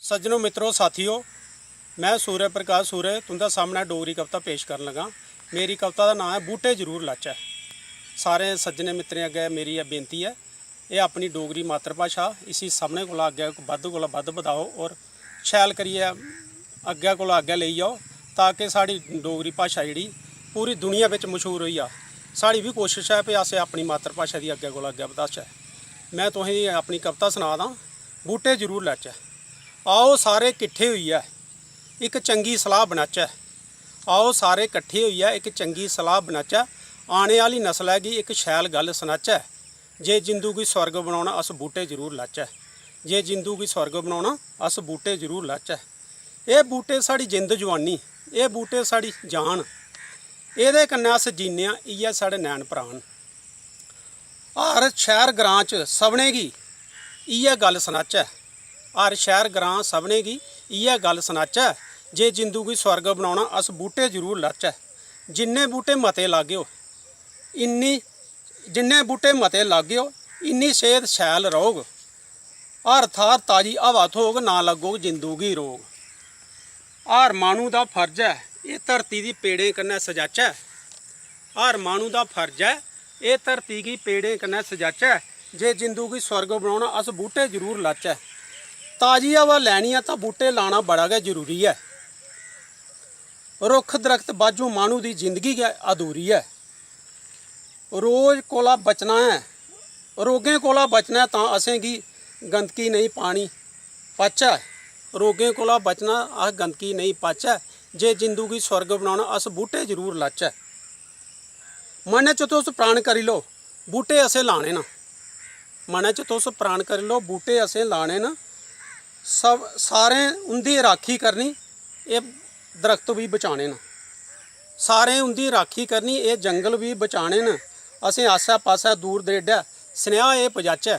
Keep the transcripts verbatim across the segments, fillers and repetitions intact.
सज्जनो, मित्रो, साथियो, में सूर्य प्रकाश सूर्य तुं'दे सामनै डोगरी कविता पेश करन लगा। मेरी कविता दा नांऽ ऐ बूह्टे जरूर लाचै। सारें सज्जनें मित्तरें अग्गें मेरी एह् बेनती ऐ, एह् अपनी डोगरी मातृभाशा, इसी सभनें कोला अग्गें बद्ध कोला बद्ध बधाओ और शैल करियै अग्गें कोला अग्गें लेई जाओ, ताकि साढ़ी डोगरी भाशा जेह्ड़ी पूरी दुनिया बिच मशहूर होई जा। साढ़ी बी कोशश ऐ भई अस अपनी मातृभाशा दी अग्गें कोला अग्गें बधाचै। में तुसेंगी अपनी कविता सना दा, बूह्टे जरूर लाचै। आओ सारे किट्ठे होइयै इक चंगी सलाह् बनाचै। आओ सारे किट्ठे होइयै इक चंगी सलाह् बनाचै। आने आह्ली नस्लै गी इक शैल गल्ल सनाचै। जे जिंदू गी स्वर्ग बनाना, अस बूह्टे जरूर लाचै। जे जिंदू गी स्वर्ग बनाना, अस बूह्टे जरूर लाचै। एह् बूह्टे साढ़ी जिंद जुआनी, एह् बूह्टे साढ़ी जान। एह्दे कन्नै अस जीन्ने आं, इ'यै साढ़े नैन प्राण। हर शैह्र ग्रां च सभनें गी इ'यै गल्ल सनाचै। हर शैह्र ग्रां सभनें गी इ'यै गल्ल सनाचै जे जिंदू गी स्वर्ग बनाना, अस बूह्टे जरूर लाचै। जिन्ने बूह्टे मते लागेओ, इन्नी जिन्ने बूह्टे मते लागेओ, इन्नी सेह्त शैल रौह्ग। हर थाह्र ताजी हवा थ्होग, ना लग्गोग जिंदू गी रोग। हर माह्नू दा फर्ज ऐ एह् धरती दी पेड़ें कन्नै सजाचै। हर माह्नू दा फर्ज ऐ एह् धरती गी पेड़ें कन्नै सजाचै। जे जिंदू गी स्वर्ग बनाना, अस बूह्टे जरूर लाचै। ताजी हवा लैनी ऐ तां बूह्टे लाना बड़ा गै जरूरी ऐ। रुक्ख दरख्त बाझों माह्नू दी जिंदगी गै अधूरी ऐ। रोग कोला बचना ऐ, रोगें कोला बचना ऐ तां असेंगी गंदगी नेईं पानी पाचै। रोगें कोला बचना, अस गंदगी नेईं पाचै। जे जिंदू गी स्वर्ग बनाना, अस बूह्टे जरूर लाचै। मनै च तुस प्राण करी लो, बूह्टे असें लाने न। मनै च तुस प्राण करी लो, बूह्टे असें लाने न। सब, सारें उं'दी राक्खी करनी, एह् दरख्त बी बचाने न। सारें उं'दी राक्खी करनी, एह् जंगल बी बचाने न। असें आस्सै पास्सै दूर दरेडै सनेहा एह् पजाचै।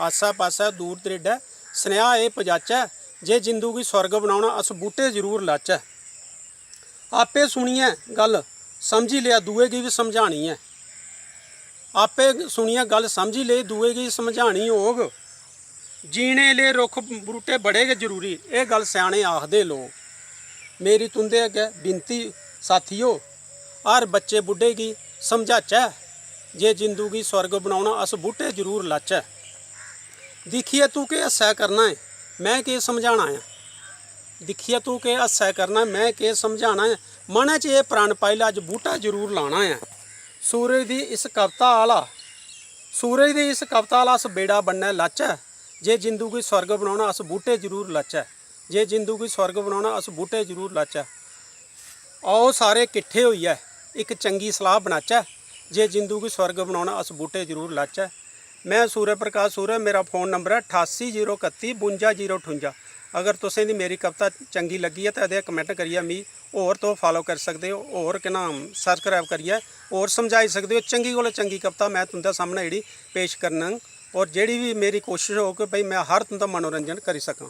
आस्सै पास्सै दूर दरेडै सनेहा एह् पजाचै जे जिंदू गी स्वर्ग बनाना, अस बूह्टे जरूर लाचै। आपे सुनियै गल्ल समझी लेआ, दूए गी बी समझानी ऐ। आपे सुनियै गल्ल समझी लेई, दूए गी समझानी होग। जीने लेई रुक्ख बूह्टे बड़े गै जरूरी, एह् गल्ल स्याने आखदे लोक। मेरी तुं'दे अग्गें बिनती साथियो, हर बच्चे बुड्ढे गी समझाचै जे जिंदू गी स्वर्ग बनाना, अस बूह्टे जरूर लाचै। दिक्खियै तूं केह् हस्सै करना ऐ, में केह् समझाना ऐ? दिक्खियै तूं केह् हस्सै करना ऐ, में केह् समझाना ऐ? मनै च एह् प्रण पाई लै, अज्ज बूह्टा जरूर लाना ऐ। सूरज दी इस कविता आह्ला, सूरज दी इस कविता आह्ला अस बेड़ा बन्नै लाचै। जे जिंदू गी स्वर्ग बनाना, अस बूह्टे जरूर लाचै। जे जिंदू गी स्वर्ग बनाना, अस बूह्टे जरूर लाचै। आओ सारे किट्ठे होइयै इक चंगी सलाह् बनाचै। जे जिंदू गी स्वर्ग बनाना, अस बूह्टे जरूर लाचै। में सूर्य प्रकाश सूर्य, मेरा फोन नंबर ऐ ठासी जीरो कत्ती बुंजा जीरो ठुंजा। अगर तुसें दी मेरी कविता चंगी लग्गी ऐ ते एह्दे कमेंट करियै मी होर तुस फालो करी सकदे ओ, होर केह् नाम, सब्सक्राइब करियै होर समझाई सकदे ओ। चंगी कोला चंगी कविता में तुं'दे सामनै जेह्ड़ी पेश करना, होर जेह्ड़ी बी मेरी कोशश होग कि भई में हर तुं'दा मनोरंजन करी सकां।